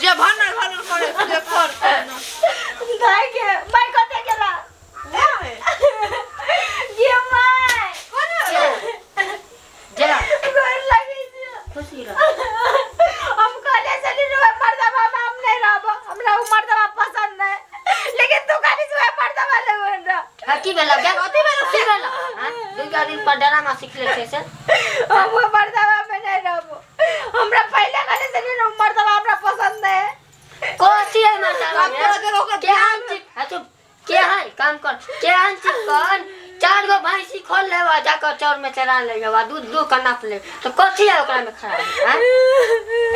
जे भनर भनर करे से कर दाई के माय कते गेला गे my जा गोर लगै छी खुशी रह हम कहले से रे मर्दवा में हम नहीं रहब हमरा उ मर्दवा पसंद नहीं लेकिन तू खाली से मर्दवा ले रह हाँ, की भेला गे कथी भेला की भेला हाँ दुर्गा दिन पर डरामा सीख ले छै से हम उ मर्दवा में नहीं रहब हमरा पहले कहले से रे मर्दवा हमरा पसंद नहीं कथी है मर्दवा अब तोरा जगह ओकर केहन चीज हाँ चुप केहन काम कर केहन चिकन चार गो भैंसी खोल ले आ जाकर चौर में चरा ले आ दूध दू का नाप ले तो कथी है ओकरा में खराब हैं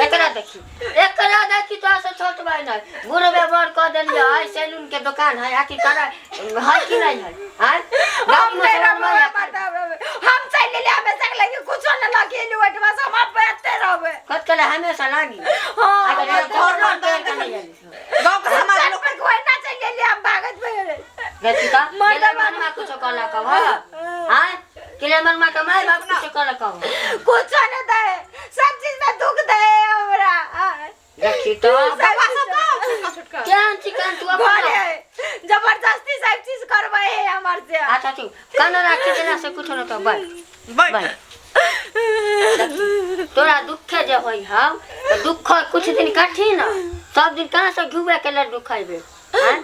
एकरा देखी एकरा देखी तो से छोट भाई नहीं बुढ़वे बड़ कह देलिए है सैलून के दुकान है आखिर करा है कि नहीं है हैं हम गाड़ी नहीं में रहब सवार ओए मर्दवा में। हम चल ले हमेशा के लगे कुछो न लगे लुटवा से हम अब बैठते रहबे कत कले हमेशा लागी हां आगे घर पर पेड़ के नहीं आली गाँव के समाज चल पर कोई ना चल ले हम भागत में देखी का मर्दवा मर्दवा मनमा कुछो कहला कब हां किले मनमा के माय बाप कुछो कहला कब कुछो न दे सब चीज में दुख दे हमरा देखी तो बाबा सब का छोटका छोटका केहन चिकन तू अपन घरे जबरदस्ती सब चीज करबै है हमर से अच्छा तू कन राखी देला से कुछो न तो बैठ बैठ बैठ तोरा दुखे जे होई हम तो दुख कुछ दिन काटी न सब दिन कहाँ से घुवे के लड्डू खैबे हैं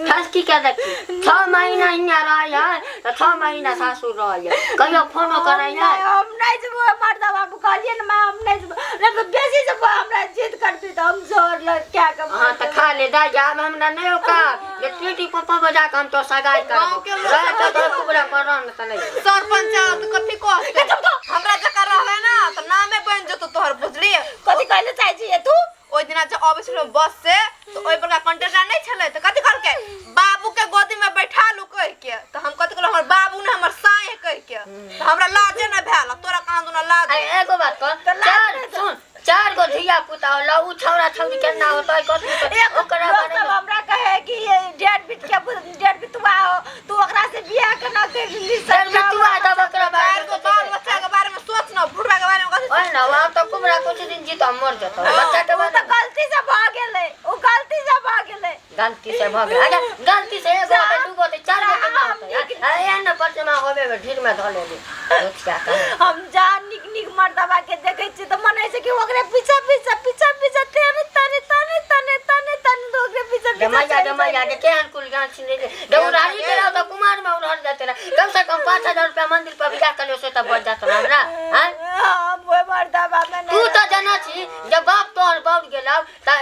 ठसकी के देखी 6 महीना हियाँ रहे है तो 6 महीना सासुर रहे है कहियो फोनो करे है हम नहीं जबो मर्दवा हम कहलिए ना मैं हम नहीं जबो नहीं तो बेसी जबो हमरा जिद करती तो हम जोर लग क्या कर हाँ तो खा ले दाई आब हमरा नहीं होका जे टीटी पप्पा बजा के हम तो सगाई गाँव करब के लोग रह तो तो कुबरा करन त नहीं सरपंच आओ तो कथी कहते हमरा जका रहबे ना तो नामे बन जेतो तोहर बुझली कथी कहले चाहे छी तू ओहि दिना जे अबै छलहुँ बस से तऽ ओहि पर कंटेनर नहि छलै तऽ कथी कहलकै बाबू के गोदी में बैठा लू कहि के तऽ हम कथी कहलहुँ हमर बाबू ने हमर साँय कहि के तऽ हमरा लाजे नहि भेल तोरा कहाँ दुना लाज अरे एगो बात कह चार सुन चार गो धिया पुता होला उ छौरा छौरी केना होतै कथी होतै, एगो ओकरा लोग बारे सब में हमरा कहे कि ये डेढ़ बीत के डेढ़ बितुआ हो तू ओकरा से बियाह केना कर ली डेढ़ बितुआ तब ओकरा बारे चार में गो बाल बच्चा के बारे में सोच न बुढ़वा के बारे में कथी ओए ना वहाँ तो कुबरा कुछ दिन जीत हम मर जतो बच्चा के ओ बारे तऽ गलती से भऽ गेलै ओ गलती से भऽ गेलै गलती से भऽ गेल अच्छा गलती से एगो होतै दूगो होतै चार गो केना होतै आ एहन ने प्रतिमा होबे में ढीर में धऽ लेली दोखिया कहाँ हम जा नीक नीक मर्दबा के देखै छियै तऽ मन होइ छै कि ओकरे पीछा पीछा पीछा पीछा तेरे तने तने तने तने तने तऽ ओकरे पीछा पीछा जमैया चलि जमैया जाइए। के केहन कुल गान छिने रे उड़ाही के रहो तो कुमार में उड़हर जाते रहे कम से कम 5000 रुपया मंदिर पर बिका कर से तब बच जाता हमरा हैं हम ओहि मर्दबा में तू नहीं तो जाना छी जब बाप तोहर बाप गेला त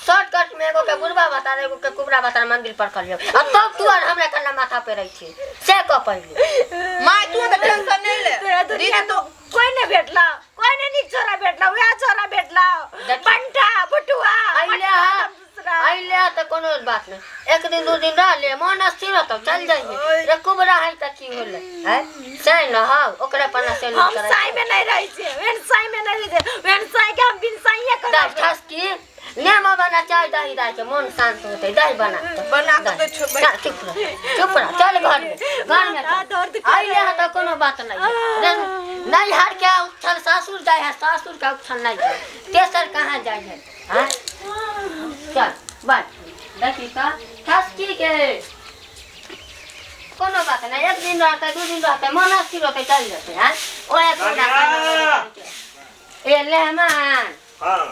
शॉर्टकट में एगो के बुढ़वा बता रहे एगो के कुबरा बता रहे मंदिर पर कर लियो अब तब तू और हमरा कन्ना माथा पे रही छी से कह पहिले माय तू तऽ टेंशन नहि ले तोरा दुनिया दीदी तो कोई नहीं भेटला कोई नहीं नीक छोरा भेटला वएह छोरा भेटला देखी। बंटा बटुआ अइले मटुआ, हा दूसरा। अइले त कोनो बात नहीं एक दिन दू दिन रह ले मन स्थिर रहतौ चल जाइए रे कुबरा है त की होले हैं से न हां ओकरे पन्ना से हम साई में नहीं रहै छियै ओहन साई में नहीं रहै छियै ओहन साई के हम बिन साईये करब ठसकी नेमा बना चाय दही दही के मन शांत होते दही बना बना के दही। तो ना, चुप रह चुप रह चल घर में घर में माथा चल। दर्द करे। अइले है तो कोनो बात नहीं है। नैहर के उछल सासुर जाए है सासुर के उछल नहीं जाए तेसर कहाँ जाए है हाँ? चल बैठ देखी का ठसकी के कोनो बात नहीं एक दिन रहते दू दिन रहते मन स्थिर होते चल जाते हैं ओए कनिया! ए लेहमान हाँ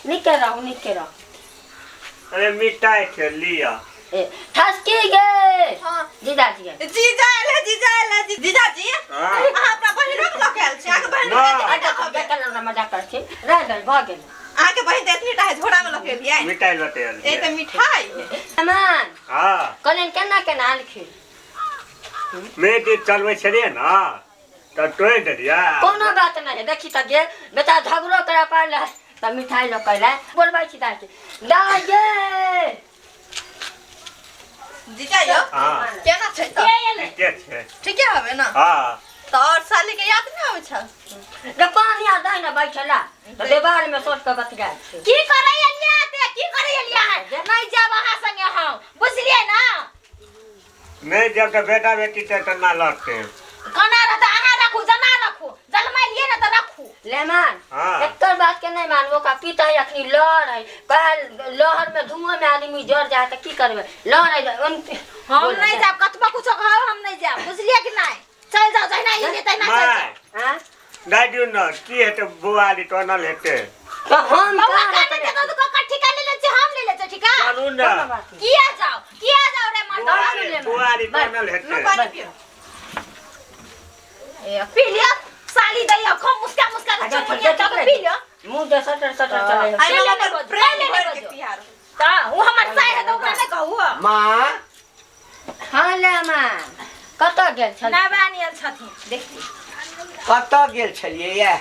निके रहू निके रहू अरे मिठाई छै लिअ ए ठसकी गे हाँ। जीजाजी के जीजा आयल है जीजा आयल है जीजाजी हाँ। अहाँ अपना बहिनो के लऽ के आयल छी अहाँके बहिन ना। एतनी टा हबे देखल हमरा मजाक करै छी रह गेल भऽ गेल अहाँके बहिन तऽ एतनी टा है झोरा में लऽ के एलियै मिठाई लऽ आयल ए छियै। तऽ मिठाई है मेहमान हाँ कहलियनि केना केना आनखिन मेहदी चलबै छलियै ने तऽ तोड़ि देलियै कोनो बात नहि है देखी तऽ गे बेटा झगड़ो करा पारल है तऽ मिठाई लऽ कऽ अयलै बोलबै छी दाइ के दाइ गे जीजा यौ हाँ केना छै तऽ ठीके छै ठीके हबे ने हाँ तऽ आओर साली के याद नहि आबै छल रे पानी आ दाइ ने बैठला तऽ देवाल में सोच कऽ बतियाइ छी की करै एलियै ते की करै एलियै नहीं जाब अहाँ संगे हम बुझलियै ना नहि जब तऽ बेटा बेटी तऽ केना लड़तै कोना रहतै अहाँ रखू जना रखू जलमैलियै ने तऽ रखू ले लेमान हाँ। एकर बात के नहीं मानबो का पीता है अखनी लहर है कहे लहर में धुआं में आदमी जर जाए त की करबे लहर है हम नहीं जाब, कतबा कुछो कहब हम नहीं जाब, बुझलिए कि नहीं? चल जाओ, जहिना एलियै तहिना चल माय जाओ। हां नहि दियौ ने की हेतै बुआरी टनल हेतै। तो हम बौआ कहाँ काने देतौ तऽ ककर ठिका ले लै छियै, हम ले लै छियै ठिका। चलू ने। किया जाओ, किया जाओ रे मर्दवा? बुआरी बुआरी टनल हेतै। पानी पियो। ए, पी लिअ, साली दैया, खूब मुस्का मुस्का के चुनमुनिया दऽ के पी लिअ। मुंह दे सटर सटर चले। आई ले मामा ले पर बजो, प्रेम ले ले भर के बजो। तिहार। तऽ उ हमर साय है तऽ ओकरा नहि कहू। माँ हां ले मां कतऽ गेल छल? नवानियल छथिन, देखी। कतऽ गेल छलियै ये?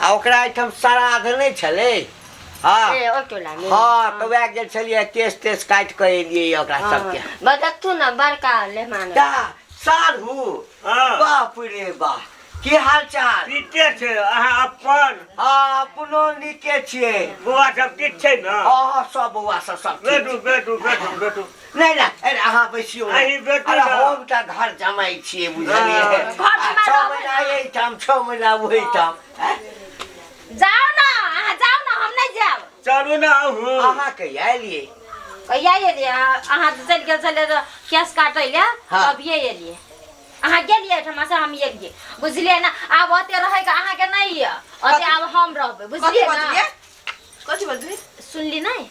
आ ओकरा एहिठाम श्राद्ध नहि छलै? हाँ ए ओइ टोला में? हाँ, तऽ वएह गेल छलियै, केश तेश काटि कऽ एलियै ओकरा सबके। बदकतू न बड़का लेमान। ता साधु। हाँ। बाप रे बाह, की हाल चाल? ठीके छै, अहाँ अपन? हाँ, अपनो नीके छियै। बौआ सब ठीक छै ने? हाँ, सब बौआ सब सब ठीक बैठू छै। बैठू बैठू बैठू। नहि नहि, अरे अहाँ बैसियौ ने। अहीं बैठू अरे ने। हम तऽ घर जमाइ छियै, बुझलियै? हाँ। घर जमाइ 6 रहबै महीना ने। एहिठाम, 6 महीना ओहिठाम। जाउ ने, अहाँ जाउ ने, हम नहि जायब। चलू ने अहूँ। अहाँ कहिया एलियै? कहिया एलियै? अहाँ तऽ चलि गेल छलियै तऽ केश काटै लए। हाँ। तभिए एलियै। अहाँ गेलियै एहिठमा से हम एलियै, बुझलियै ने? आब ओते रहैके अहाँके नहि यऽ, ओते आब हम रहबै, कथी बुझलियै ने? बजलियै? कथी बजलियै? सुनली नहि?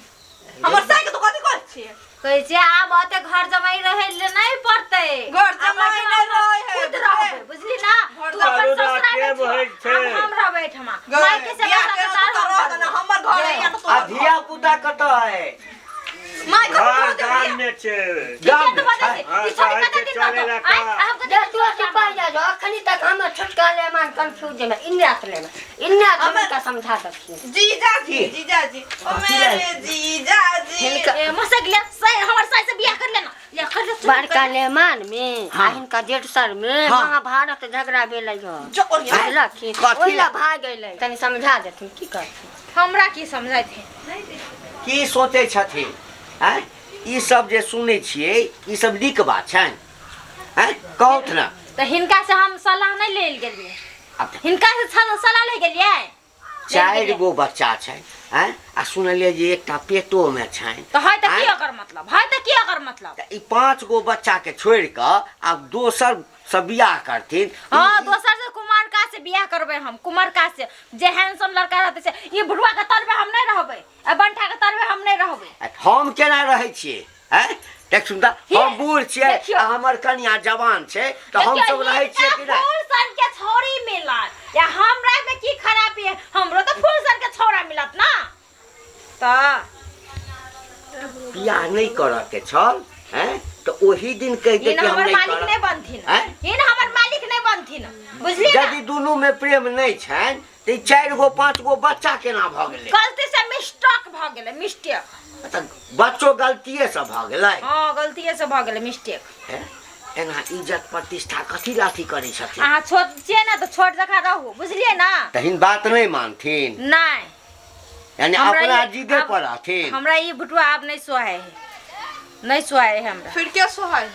हमर साय के तो कथी कहै छियै? कहै छियै आब ओते घर जमाइ रहै लए नहि पड़तै। घर आब जमाइ एहिठमा नहि रहै है, खुद बुझलियै? रहबै, बुझली ना? घर तू अपन चलू ने, ससुरा के मे छौ, होइ छै? आब हम रहबै एहिठमा। मायके से बियाह बसा केलहुँ के तऽ हम रहत ने, करबै। हमर घर है या ने आ तोहर घर? धिया पुता कतऽ है? माय कथी घर कहै गाम छियै? मे छै। गाम ठीके तऽ मे बजै छै? छै। हाँ, ई छोरी कहै कते छै दिन चलै रहतौ? लए आँय, तऽ। अहाँ कते जे दिन तू अथी पाइ जा जो अखनी तक हमर छोटका लेमान कंफ्यूज में इन्ने लेमान इन्ने का समझा दखिन। जीजाजी, जीजाजी, ओ मेरे जीजाजी। ए, मसक ले, साय हमर साय से बियाह कर लेना। ले कर ले, चुप बड़का कर ले। लेमान में आ हिनका जेठ सर में हाँ। महाभारत झगड़ा भेलै ह। जो ओरिया। बुझलखिन? कथी ओहि ला? ला भाग गेलै, तनी समझा देथिन की करथिन। हमरा की समझाइथिन? की सोचै छथिन? आँय, ई सब जे सुनै छियै ई सब नीक बात छनि? आँय, कहौथ ने। तऽ हिनका से हम सलाह नहि लेल गेलियै। आब हिनका से सलाह ले गेलियै? 4 गो बच्चा छनि, आँय, आ सुनलियै जे एकटा पेटो मे छनि। तऽ है तऽ की आँय? ओकर मतलब? है तऽ की ओकर मतलब? तऽ ई 5 गो बच्चा के छोड़ि कऽ आब दोसर से बियाह करथिन? हाँ, दोसर से कुमारका से बियाह करबै हम, कुमारका से जे हैंडसम लड़का रहतै से। ई बुढ़वा के तरबे हम नहि रहबै, आ बंठा के तरबे हम नहि रहबै। हम केना रहै छियै? आँय, देख सुन तऽ, हम बूढ़ छियै देखियौ। आ हमर कनिया जवान छै, तऽ हम सब रहै छियै कि नहि? फूल सन के छौड़ी मिलत या हमरा में की खराबी है? हमरो तऽ फूल सन के छौड़ा मिलत ना तऽ। बियाह नहि करऽ के छल, आँय, तऽ ओही दिन कहि दे इन कि हम हमर नहि मालिक करब। नहि बनथिन। आँय? इन हमर मालिक नहि बनथिन, बुझलियै ना? यदि दुनू में प्रेम नहि छनि तऽ ई 4 गो 5 गो बच्चा केना भऽ गेलै? गलती से मिस्टेक भऽ गेलै, मिस्टेक। तऽ बच्चो गलतिये से भऽ गेलै? हाँ, गलतिये से भऽ गेलै मिस्टेक। हैं? एना इज्जत प्रतिष्ठा कथी लाथी करै छथिन? अहाँ छोट छियै ने तऽ छोट जकाँ रहू, बुझलियै ना? तहिन बात नहि मानथिन? नहि। यानी हमरा अपना ई- जिदे पर रहथिन? हमरा ई बुटुआ आब नहि सोहाय है, नहि सोहाय है हमरा। फिर के सोहाय?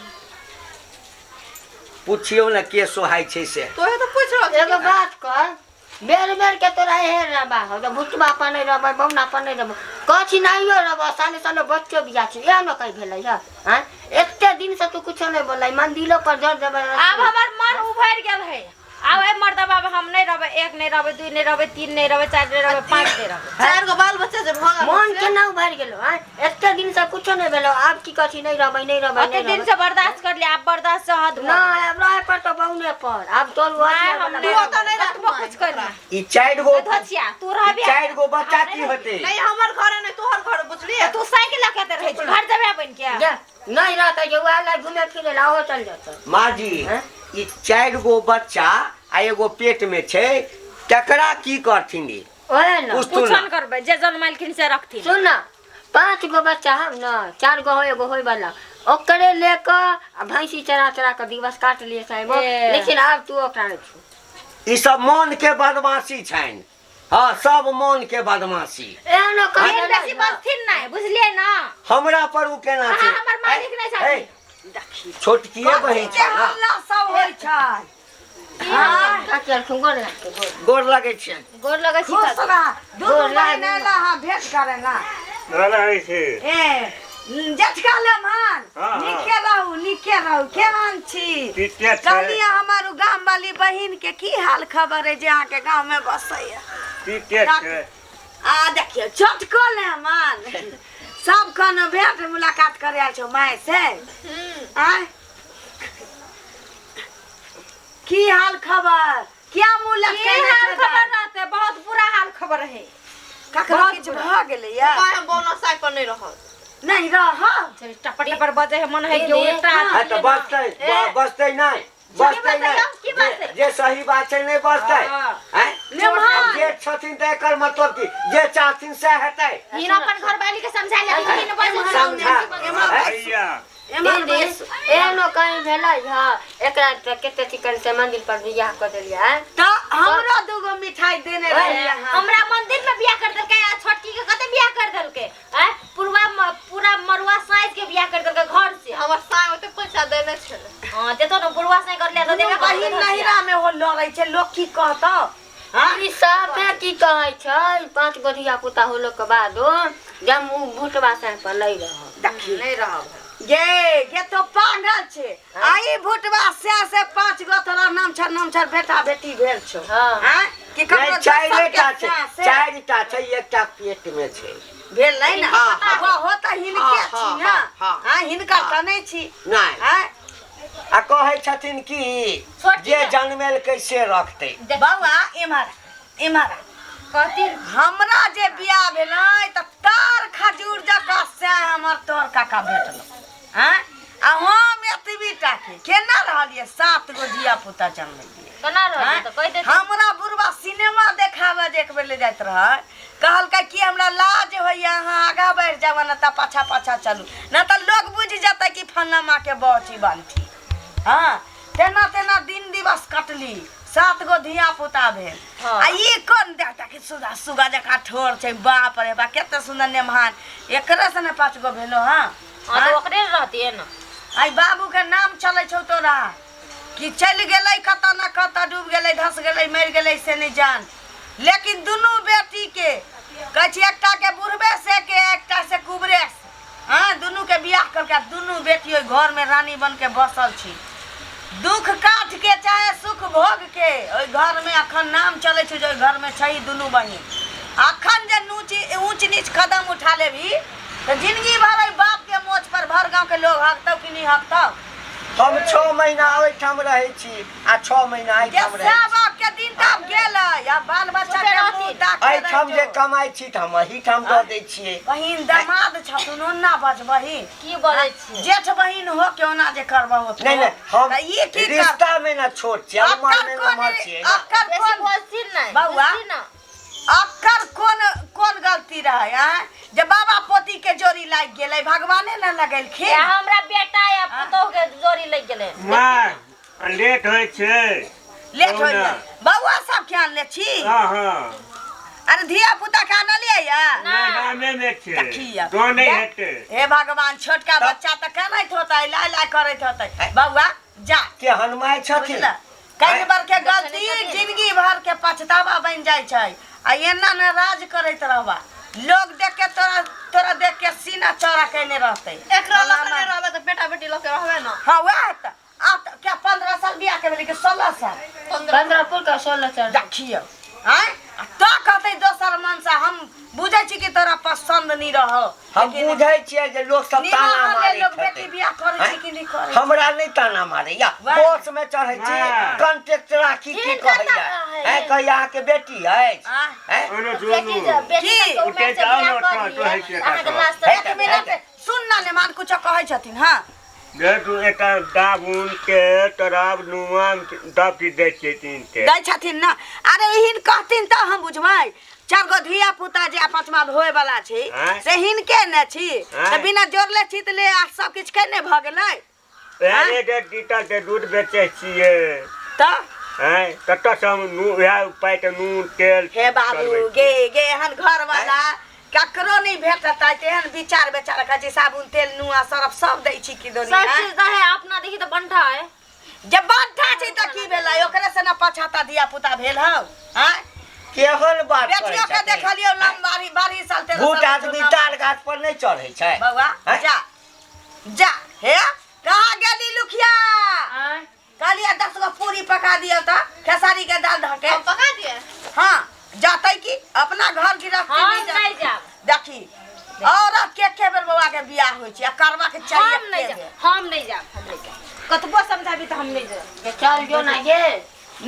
पुछियौ ने के सोहाय छै से। तोहे तऽ पूछि रहल एगो छी। बात कर, बेर बेर के तोरा हे रहबा हो तऽ भुटबा पर नहि रहबै, बौना पर नहि रहबै, कथी नहियो रहबै, साले साले बच्चो बियाह छै, इएह ने कहि भेलै ह? आँय, एते दिन से तू कुछो नहि बोललै, मंदिरो पर जर देबै। आब हमर मन उभरि गेल है। आब एहि मर्दबा पर हम नहि रहबै, 1 नहि रहबै, 2 नहि रहबै, 3 नहि रहबै, 4 नहि रहबै, 5 नहि रहबै। 4 गो बाल बच्चा जे भऽ गेल मन से। केना उभरि गेलो? आँय, एते दिन से कुछो नहि भेलो, आब की कथी नहि रहबै, नहि रहबै, ओते नहि दिन रहबै। से बर्दाश्त कर लियै, आब बर्दाश्त से हद भऽ गेल। नहि, आब रहै पड़तौ बौने पर, आब तोर नहि, हम वला नहि तू ओतऽ नहि रहबै, कतबो रहबै। कुछ कर ले। ई 4 गो धोचिया, तू रहबी। 4 गो बच्चा की होतै? नहि हमर घर है, नहि तोहर घर, बुझलियै? तू साइकिल लऽ के तऽ रहै छी, घर जेबै बनि के। जा, नहि रहतै जे वएह लए घुमे फिरे लए ओहो चल जेतै। माँ जी, हैं? ई 4 गो बच्चा आ एगो पेट में छै, तकरा की करथिन ई? ओहे ने। पूछथुन कुछो ना। नहि करबै, जे जनमलखिन से रखथिन। सुन ना, 5 गो बच्चा हम न, 4 गो हो, एगो होय वाला, ओकरे लेके आ भैंसी चरा चरा के दिवस काट लिए साहेब, ए। लेकिन आब तू ओकरा नहि छू। ई सब मन के बदमाशी छनि। हाँ, सब मन के बदमाशी। एहनो कहि बेसी देलक ना। बजथिन नहि, बुझलियै ना? हमरा पर उ केना छै? अहाँ हमर मालिक नहि ए, छथिन। छोटकिए बहिन के छै ना। हल्ला सब होइ छै? काकी आर गोर लागतै गोर। गोर लगै छियनि। गोर लगै छी। खुश रह, दुनू गोर बहिन लागू। अयला हँ भेंट करे ला। रहै छै। ए जेठका लेमान। हाँ, हाँ। नीके रहू, नीके रहू। केहन छी? ठीके छै। कहलियै हमर उ गाम वाली बहिन के की हाल खबर है जे अहाँके गाँव में बसैया? ठीके छै। आ देखियौ छोटको लेमान सब कोनो भेंट मुलाकात करे आयल छौ माय से। आय की हाल खबर? क्या मुँह की लटकेने हाल छै? खबर रहते? बहुत बुरा हाल खबर है। ककरो बहुत किछु बुरा। भऽ गेलैया? हम बोनस साइड पर नहीं रहल। नहीं रहब? टपर टपर बजे है, मन है कि दीदी, उल्टा। हाँ तऽ बजतै, बजतै नहि, बजतै बजतै, की नहि। बजतै? जे सही बात छै नहि बजतै। हाँ। आँय? लेमान। आब जे छथिन तऽ एकर मतलब की जे चाहथिन सएह हेतै। हिन अपन घरवाली के समझा ले, हिन बजे। समझा। आँय? भैया। एम्हर दीदी बैस। एहनो कहीं भेलै हँ? एकरा तऽ कते चिकन से मंदिर पर बियाह कऽ देलियै आँय? तऽ हमरो दूगो मिठाई देने रहियै अहाँ। हमरा मंदिर में बियाह कर देलकै आ छोटकी के कते बियाह कर देलकै? आँय, पूरा पूरा मरुआ साइज के बियाह कर देलकै घर से। हमर साय ओते पैसा देने छलै। हां, देतो न बुढ़वा साय कर ले तो दुनू देबे। बहिन नहिरा में हो लड़ै छै, लोक की कहतौ? हाँ? ई साफे की कहै छै, 5 गो धिया पुता होलो के बादो जब उ भुटबा साँइ पर नहि रहब। देखी नहीं रहब। गे गे तो पागल छै। आई भुटबा से से 5 गो तोरा नाम छर नाम छर बेटा बेटी भेल छौ। हाँ। हाँ? कि ककरो नहि, चारिटा दोसर के छै। सास से चारिटा छै, एकटा पेट मे छै। भेल नहि ने? हाँ, हाँ। वो हो तऽ हिनके हाँ, छी हाँ, ना? हाँ, हाँ, हिनकर तऽ नहि छी। नहि। हाँ? आ कहै छथिन कि छोटकी जे के- जनमेलकै से रखतै। बौआ एम्हर एम्हर। कहती हमरा जे बियाह भेलै तऽ तार खजूर जकाँ से हमर तोर काका भेटल। आँय, आ हम एतबी टाके केना रहलियै? 7 गो धिया पुता जनमेलियै। केना रहल आँय? तऽ कहि देती। हमरा बुढ़बा सिनेमा देखाबे जे एक बेर ले जाइत रहै, कहलकै कि हमरा लाज होइया, अहाँ आगाँ बढ़ि जाब ने तऽ पाछा पाछा चलू, नहि तऽ लोग बुझि जेतै कि फल्लाँ माँके बची बनठी। हाँ, तेना तेना दिन दिवस कटली, 7 गो धिया पुता भेल। हाँ। आ ई कोन देखता कि सुगा सुगा जकाँ ठोर छै, बाप रे बा कते सुंदर नेमहान, एकरे से ने 5 गो भेलो। हाँ। हां, तो ओकरे रहती है ना। आई बाबू के नाम चलै छौ तोरा कि चलि गेलै कतऽ न कतऽ, डूबि गेलै, धस गेलै, मरि गेलै से नहि जान, लेकिन दुनू बेटी के कहै छी, एकटा के बुढ़बे से के एकटा से कुबरे से। हाँ, दुनू के बियाह करके दुनू बेटी ओहि घर में रानी बन के बसल छी। दुख काट के चाहे सुख भोग के ओहि घर में अखन नाम चलै छै जे ओहि घर में छै दुनू बहिन। अखन जे ऊँच नीच कदम उठा लेबही तऽ जिंदगी भर ओहि बाप के मोछ पर भर गाँव के लोग हकतौ कि नहि हकतौ? हम 6 महीना ओहिठाम रहै छी आ 6 महीना जे एहिठाम रहै सएह छी। बाप के दिन तऽ आब गेलै, आब बाल बच्चा चुपे के मुँह रहथिन। ताकते एहिठाम जे रहै छौ। कमाइ छी तऽ हम एहिठाम दऽ दै छियै। बहिन दामाद छथुन, ओना बजबही? की बजै छी? जेठ बहिन हो के ओना जे करबहो तो। नहि नहि, हम तऽ ई की कर रिश्ता मे ने छोट छियै, उमर अक्कर मे कोन नमहर छियै ने। अक्कर बेसी कोन बोलथिन नहि। बौआ। बुझथिन ना। अक्कर कोन कोन गलती रहै? आँय, जे बाबा पोती के जोड़ी लागि गेलै, भगवाने ने लगेलखिन। या हमरा बेटा या पुतोह के जोड़ी लागि गेलै। माँ, लेट होइ छै। लेट होइ कहू ना। छै। बौआ सब के आनले छी? हाँ हाँ। अरे धिया पुता के आनलियै या? नहि, गामे मे छै। देखियै। तो नहि हेतै। हे भगवान, छोटका बच्चा तऽ कनैत होतै, लाय लाय करैत होतै। बौआ जा। केहन माय छथिन? बुझल, कई बार के गलती जिंदगी भर के पछतावा बनि जाइ छै। आ एना ने राज करैत रहबा, लोग देख के तोरा तोरा देख के सीना चौड़ा केने रहतै। एकरा लऽ के नहि रहबै तऽ बेटा बेटी लऽ के रहबै ना। हाँ, वएह तऽ। आ तऽ क्या 15 साल बियाह के भेलै कि 16 साल? 15 पुर कऽ 16 चढ़। देखियौ, आँय, आ तऽ कहतै दोसर मन से हम बुझै छी कि तोरा पसंद नहीं रहो। हम बुझै छियै जे लोक सब ताना निमाहले मारैत लोग बेटी हेतै। बियाह करै छै आँय? कि नहि करै? हमरा नहि ताना मारैया। वाह। बस में चढ़ै छी, हाँ। कंटेक्ट राखी की हिनका कहैया? तऽ हैं, कहैया अहाँके बेटी अछि? आँय? हैं? ओने बेटी सुनू। बेटी की? सबके उमेर से उठे जाउ बियाह ने, कऽ ओठा, लिअ। तो होइ छै अहाँके एतऽ। लाज तऽ एक मिनट सुन ना, नेमान कुछो कहै छथिन। हाँ, जे तू एकटा दाबुन के तरब नुआ सब चीज दै छियै तीन के। दै छथिन ना? अरे हिन कहथिन तऽ हम बुझबै। चार गो धिया पुता जे पाँचमा होए वाला छै आँय? से हिनके ने छी तऽ आँय? बिना जोड़ले चितले आ सब किछु केने भऽ गेलै। वएह 1.5 लीटर के दूध बेचै छियै। तऽ आँय, कतऽसँ हम नू वएह पाइके नून तेल हे बाबू चलबै छियै। गे गे, एहन घर वाला ककरो नहीं भेटतै। तेहन विचार बेचार करै छी, साबुन तेल नुआ सरफ सब दै छी कि सब दुनिया चीज दहे, अपना देखी तऽ बंठा है। जब बांठा छै तऽ की भेलै ओकरे से ना पछाता धिया पुता भेल हौ आँय केहन बात करै बेटियो के छथिन? देखलियौ लम्बारी बारी साल 13 भूत साल आदमी ताल गाछ पर नहि चढ़ै छै बौआ आँय? जा जा हे कहाँ गेली लुखिया आँय कहलियै 10 गो पूरी पका दियौ तऽ खेसारी के दाल धऽ के हम पका दिए हाँ जातै की अपना घर गृहस्थी हम नहीं नहीं जातै। जाब देखी औरत के एके बेर बौआ के बियाह होइ छै आ करबा के चाही हम नहीं एके जाब बेर। हम नहीं जाब हम नहीं जाब कतबो समझाबी तऽ हम नहीं जाब जे चल जो ना ये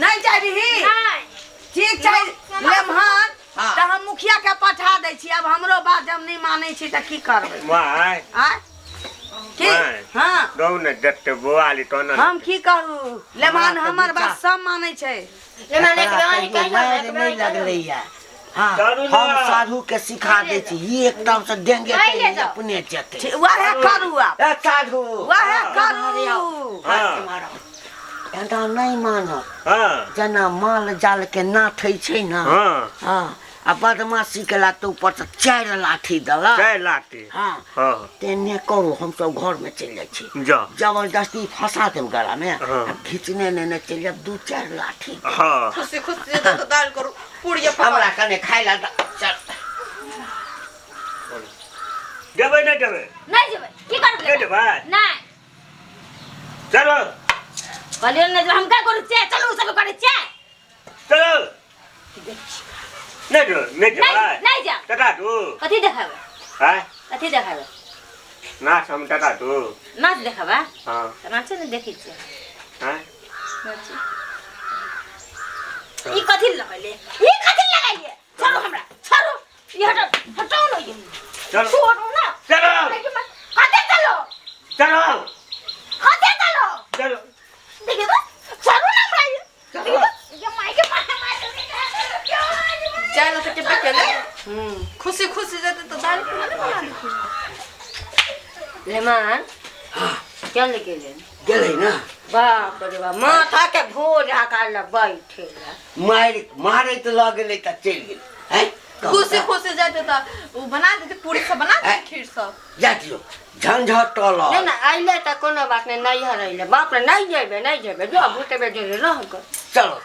नहीं जाबही नहीं ठीक छै लेमहन हाँ। तऽ हम मुखिया के पठा दै छी आब हमरो बात हम नहि मानै छी तऽ की करबै माय आँय की माय। हाँ रहू ने देखते बौआली तो ने हम की कहू लेमहन हमरा तऽ हमर बात विचार- सब मानै छै ले माने एक एकरा बेर कहियो कहियो मारि एक नहि बेर कहियो। लगलैया हाँ चलू ना। हम साधु के सिखा दै छी ई एकदम से डेंगे नहीं ले के जाओ। अपने जेतै ठीक, वएह करू आब ए साधु वएह करू हाँ एना नहि मानत हाँ जेना माल जाल के नाथै छै ने हाँ हाँ आ बदमाशी केला तऽ ऊपर से 4 लाठी देलक चारि लाठी हाँ हाँ तेने करू हमसब घर में चलि जाइ छी जा जबरदस्ती फंसा देब गला में हाँ। आ घिचने नेने चलि जायब 2-4 लाठी हाँ खुशी खुशी जेतै तऽ दालि करू पूरी पका हमरा कने खाय ला चल देबै नहि देबै नहीं जेबै की करबै नहि देबै नहीं चलो कहलियै नहीं जेबै हम का करू छियै चलू सब करै छियै चलो नहि देबै नहि देबै नहीं नहीं जाब टटा दू कथी देखाबै आँय कथी देखाबै नाच हम टटा दू नाच देखाबै हाँ तऽ नाचे ने देखै छियै आँय नाचे ई कथी लगैले ई कथी लगैले छोड़ू हमरा छोड़ू ई हटो हटाउ ने ई चलो छोड़ू ना चलो कथी चलो चलो कथी चलो चलो देखिए तो छोड़ू ना हमरा ये देखिए तो ये माई के मार मार जाय ला तऽ केबे केलै खुशी खुशी जेतै तऽ दालि पूरी नहि बना देतै लेमान चल गेले गेलै ना बाप रे बाप माथा के भोज आकार लग बैठे ला मारि मारैत लऽ गेलै तऽ चलि गेलै हैं कहू खुशी तऽ। खुशी जेतै तऽ ओ बना देतै पूरी सब बना देतै आँय? खीर सब जा दियौ झंझट टलल नहीं ना अइले तऽ कोनो बात नहीं नैहर अइले बाप रे नहीं जेबे नहीं जेबे जो भूतेबे जो रह गए चलो